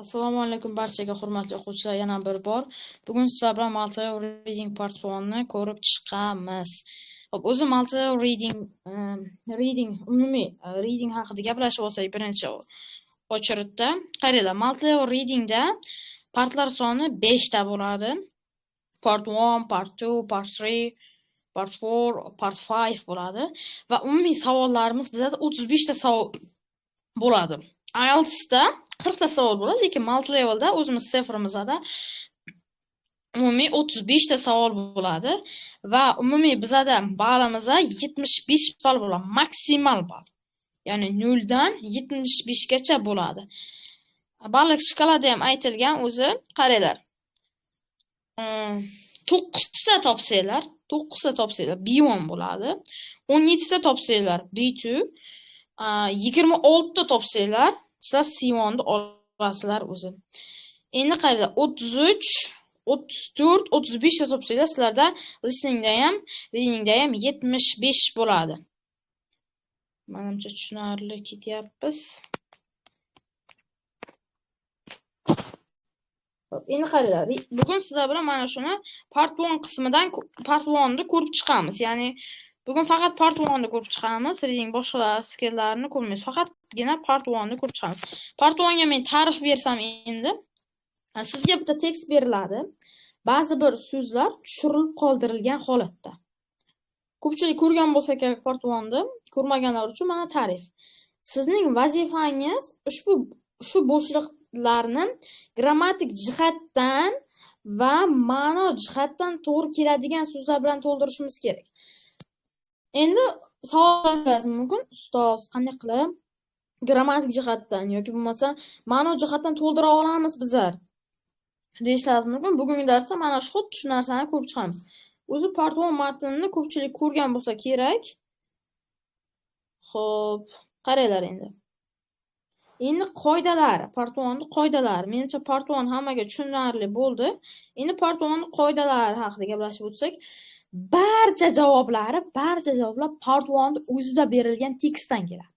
Assalomu alaykum barchaga hurmatli o'quvchilar, yana bir bor. Bugun sizlar bilan Multilevel Reading Part 1 ni ko'rib chiqamiz. Xo'p, o'zi Multilevel Reading umumiy reading haqida gaplashib olsak birinchi очередda. Qaranglar, Multilevel Readingda partlar soni 5 ta bo'ladi. Part 1, Part 2, Part 3, Part 4, Part 5 bo'ladi va umumiy savollarimiz bizada 35 ta savol bo'ladi. IELTSda 40 ta savol bo'ladi, lekin multilevelda o'zimiz sifrimizda umumiy 35 ta savol bo'ladi va umumiy bizada balimiz 75 ball bo'ladi, maksimal ball. Ya'ni 0 dan 75 gacha bo'ladi. Ballik shkalada ham aytilgan o'zi, qaranglar. 9 ta topsanglar, 9 ta topsanglar B1 bo'ladi. 17 ta topsanglar B2, 26 ta topsanglar sizlar C1 ni olasizlar o'zi. Endi qaranglar, 33, 34, 35 ta topsanglar sizlarda listeningda ham, readingda ham 75 bo'ladi. Menimcha tushunarli ketyapmiz. Endi qaranglar, bugun sizlar bilan mana shuni part 1 qismidan part 1 ni ko'rib chiqamiz. Ya'ni bugun faqat part 1 ni ko'rib chiqamiz, reading boshqa skilllarni ko'rmaymiz. Faqatgina part 1 ni ko'rib chiqamiz. Part 1 ga men ta'rif bersam endi, sizga bitta tekst beriladi. Ba'zi bir so'zlar tushirilib qoldirilgan holatda. Ko'pchilik ko'rgan bo'lsa kerak part 1 ni, ko'rmaganlar uchun mana ta'rif. Sizning vazifangiz ushbu shu bo'shliqlarni grammatik jihatdan va ma'no jihatdan to'g'ri keladigan so'zlar bilan to'ldirishimiz kerak. Endi savol berishimiz mumkin, ustoz qanday qilib grammatik jihatdan yoki bo'lmasa ma'no jihatdan to'ldira olamiz bizlar deyishlaringiz mumkin. Bugungi darsda mana shu xuddi shu narsani ko'rib chiqamiz. O'zi part 1 matnini ko'pchilik ko'rgan bo'lsa kerak. Xo'p, qaranglar endi. Endi qoidalari, part 1 ning qoidalari. Menimcha part 1 hammaga tushunarli bo'ldi. Endi part 1 ning qoidalari haqida gaplashib o'tsak, barcha javoblar part 1 ning o'zida berilgan tekstdan keladi.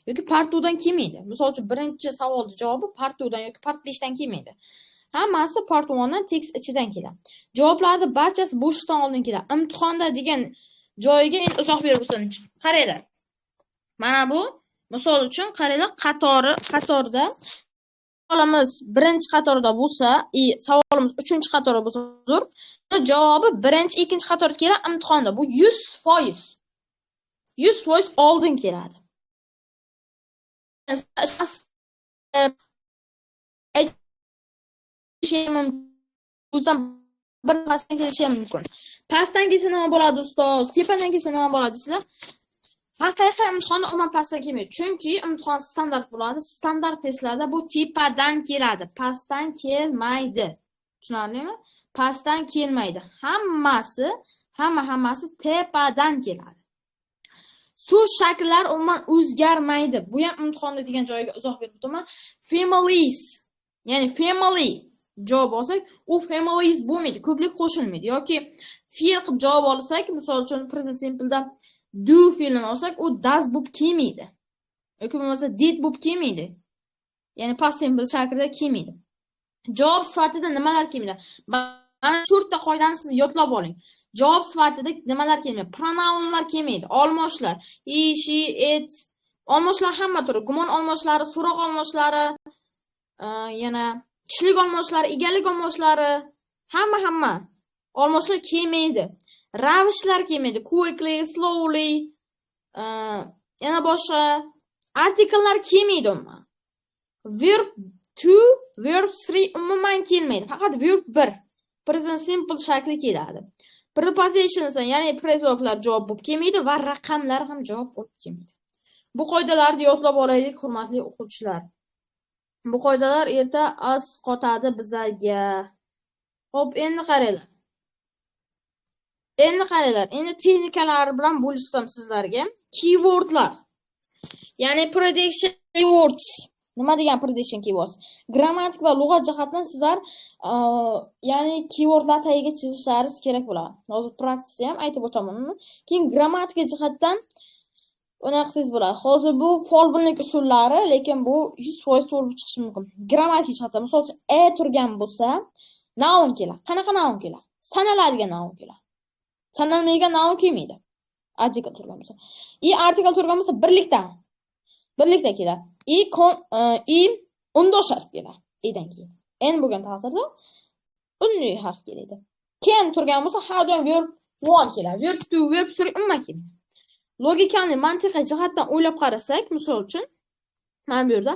Yoki part 2 dan kelmaydi. Misol uchun birinchi savolning javobi part 2 dan yoki part 5 dan kelmaydi. Hammasi part 1 dan tekst ichidan keladi. Javoblarning barchasi bo'shliqdan oldin keladi. Imtihonda degan joyiga endi izoh berib o'tamiz. Qaranglar. Mana bu misol uchun qaranglar, qatorda savolimiz birinchi qatorda bo'lsa, savolimiz uchinchi qatorda bo'lsa, uzr, javobi birinchi, ikkinchi qatorda keladi imtihonda. Bu 100%. 100% oldin keladi. O'zidan bir pastdan kelishi ham mumkin. Pastdan kelsa nima bo'ladi ustoz? Tepadan kelsa nima bo'ladi desizlar? Haqiqiy imtihonda umuman pastdan kelmaydi. Chunki imtihon standart bo'ladi. Standart testlarda bu tepadan keladi, pastdan kelmaydi. Tushunarlimi? Pastdan kelmaydi. Hammasi, hammasi tepadan keladi. So'z shakllari umuman o'zgarmaydi. Bu ham imtihonda degan joyiga izoh berib o'taman. Families, ya'ni family javob olsak, u families bo'lmaydi, ko'plik qo'shilmaydi. Yoki fe'l qilib javob olsak, misol uchun present simple'da do fe'lini olsak, u does bo'lib kelmaydi. Yoki bo'lmasa did bo'lib kelmaydi. Ya'ni past simple shaklida kelmaydi. Javob sifatida nimalar kelmaydi? Mana 4 ta qoidani siz yodlab oling. Javob sifatida nimalar kelmaydi? Pronounlar kelmaydi, olmoshlar, he, she, it, olmoshlar hamma turi, gumon olmoshlari, so'roq olmoshlari, yana kishilik olmoshlari, egalik olmoshlari, hamma olmoshlar kelmaydi. Ravishlar kelmaydi, quickly, slowly, yana boshqa artikllar kelmaydi umuman. Verb 2, verb 3 umuman kelmaydi. Faqat verb 1, present simple shakli keladi. Prepositions, ya'ni prezoklar javob bo'lib kelmaydi va raqamlar ham javob bo'lib kelmaydi. Bu qoidalarni yodlab olaylik, hurmatli o'quvchilar. Bu qoidalar erta asqotadi bizaga. Xo'p, endi qaranglar. Endi qaranglar, endi texnikalar bilan bo'lishsam sizlarga. Keywordlar. Ya'ni prediction keywords. Nima degan prediction keywords? Grammatik va lug'at jihatdan sizlar ya'ni keywordlar tagiga chizishlaringiz kerak bo'ladi. Hozir praktikada ham aytib o'taman uni. Keyin grammatika jihatdan Unaqa qilsangiz bo'ladi. Hozir bu folbinlik usullari, lekin bu 100% to'g'ri chiqishi mumkin. Grammatik jihatdan, misol uchun e turgan bo'lsa, noun keladi. Qanaqa noun keladi? Sanaladigan noun keladi. Sanalmaydigan noun kelmaydi. Artikel turgan bo'lsa. I artikel turgan bo'lsa birlikdan. Birlikda keladi. I undosh harf keladi. Edan keyin. N bo'lgan taqdirda unli harf keladi. Can turgan bo'lsa har doim verb 1 keladi. Verb 2, verb 3 umuman kelmaydi. Logikani, mantiqiy jihatdan o'ylab qarasak, misol uchun mana bu yerda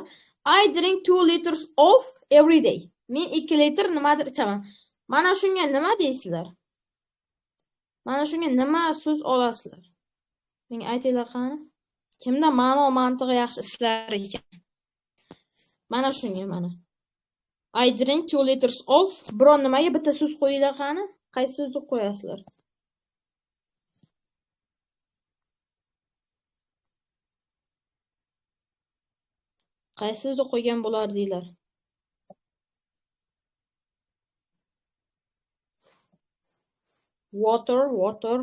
I drink 2 liters of every day. Men 2 litr nimadir ichaman. Mana shunga nima deysizlar? Mana shunga nima so'z olasizlar? Menga aytinglar qani. Kimda ma'no mantig'i yaxshi ishlar ekan? Mana shunga mana. I drink 2 liters of biron nimaga bitta so'z qo'yinglar qani? Qaysi so'zni qo'yasizlar? Qaysi so'zni qo'ygan bo'lardinglar? Water, water.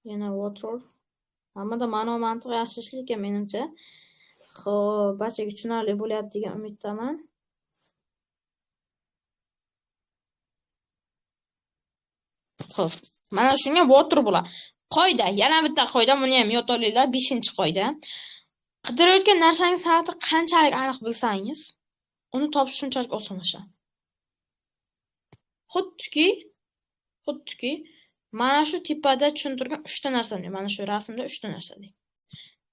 Yana water. Hammada ma'no mantiq yaxshi ishlar ekan menimcha. Xo'p, barchaga tushunarli bo'lyapti degan umiddaman. Xo'p, mana shunga water bo'ladi. Qoida, yana bitta qoida, buni ham yod olinglar, 5-qoida. Qidirayotgan narsangiz haqida qanchalik aniq bilsangiz, uni topish shunchalik osonlashadi. Xuddiki mana shu tepada tushuntirgan 3 ta narsani, mana shu rasmda 3 ta narsani.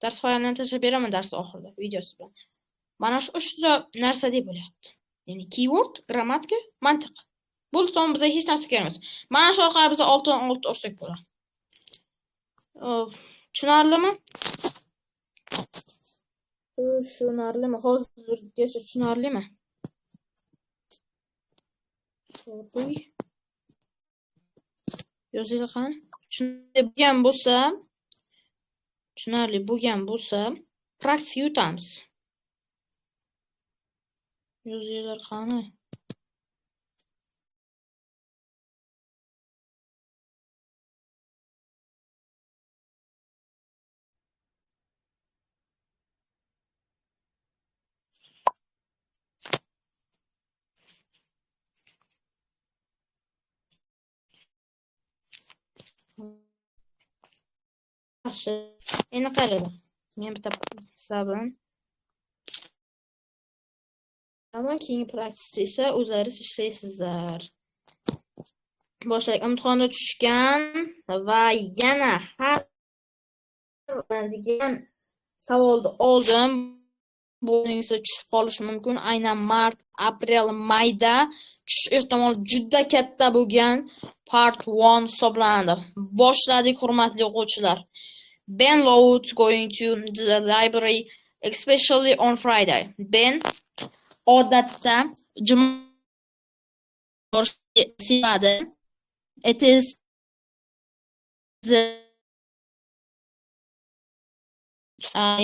Dars faylini ham tashlab beraman dars oxirida videosi bilan. Mana shu 3 ta narsa deb bo'lyapti. Ya'ni keyword, grammatika, mantiq. Bo'ldi, tamom, bizga hech narsa kerak emas. Mana shu orqali biz 6 dan 6 ursak bo'ladi. Tushunarlimi? Tushunarlimi? Hozirgacha tushunarlimi? Yozinglar qani. Tushunarli bo'lgan bo'lsa, praktikaga o'tamiz. Yozinglar qani. Yaxshi. Endi qaranglar. Men bitta sizlar bilan ammo keyingi praktikada esa o'zlaringiz ishlaysizlar. Boshlaylik. Imtihonda tushgan va yana har degan savolni oldim. Buning esa tushib qolishi mumkin. Aynan mart, aprel, mayda tushish ehtimoli juda katta bo'lgan part 1 hisoblanadi. Boshladik, hurmatli o'quvchilar. Ben loves going to the library, especially on Friday. Ben odatda juma borishni sevadi. It is the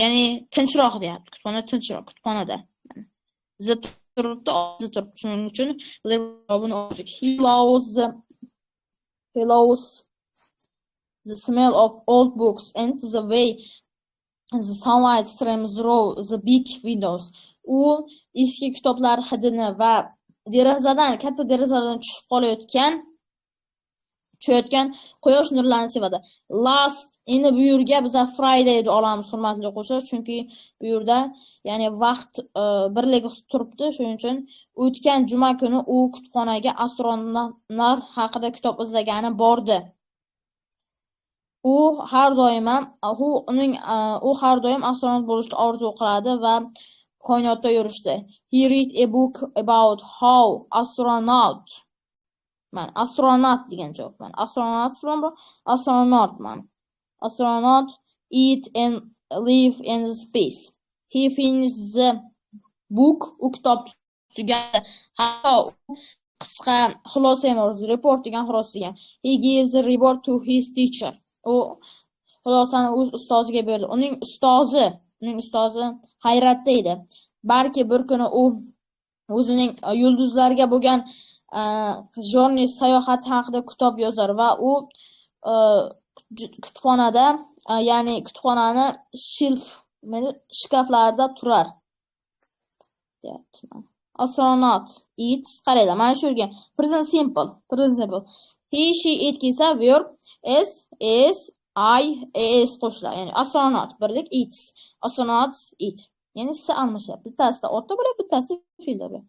ya'ni tinchroq deyapti. Kutubxona tinchroq, kutubxonada. The turibdi, the turibdi. Shuning uchun javobini oldik. He loves the smell of old books and the way the sunlight streams through the big windows. U eski kitoblar hidini va derazadan, katta derazalardan tushib qolayotgan, tushayotgan quyosh nurlarini sevadi. Last, endi bu yerga biz Fridayni olamiz, hurmatli o'quvchilar, chunki bu yerda ya'ni vaqt birligi turibdi, shuning uchun o'tgan juma kuni u kutubxonaga astronomlar haqida kitob izlagani bordi. U har doim astronavt bo'lishni orzu qiladi va koinotda yurishdi. He read a book about how astronaut. Man astronaut degan javob. Man astronaut, astronaut man. Astronaut eat and live in the space. He finished the book. U kitob tugadi. Hatto qisqa xulosa ham bor. Report degan xulosa degan. He gives a report to his teacher. U xulosani o'z ustoziga berdi. Uning ustozi hayratda edi. Balki bir kuni u o'zining yulduzlarga bo'lgan journey sayohati haqida kitob yozar va u Kutubxonada, ya'ni kutubxonani shelf, shkaflarida turar. Deyapti. Astronaut it's, qaranglar, mana shu yerga present simple, present simple. He, she, it kelsa verb s, s, I, s qo'shiladi. Ya'ni astronaut birlik it's, astronaut it. Ya'ni s almashyapti. Bittasida otda bo'ladi, bittasida fe'lda bo'ladi.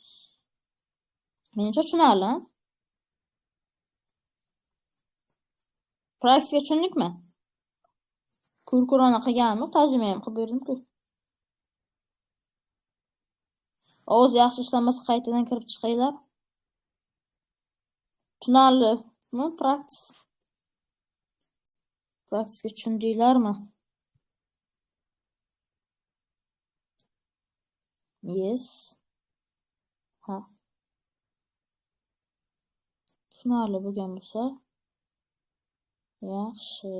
Menimcha tushunarli. Praktikaga tushundikmi? Kurkurona qilganmi? Tarjima ham qilib berdim-ku. Ovoz yaxshi ishlamasa qaytadan kirib chiqinglar. Tushunarlimi praktis? Praktikaga tushundinglarmi? Yes. Ha. Tushunarli bo'lgan bo'lsa, yaxshi.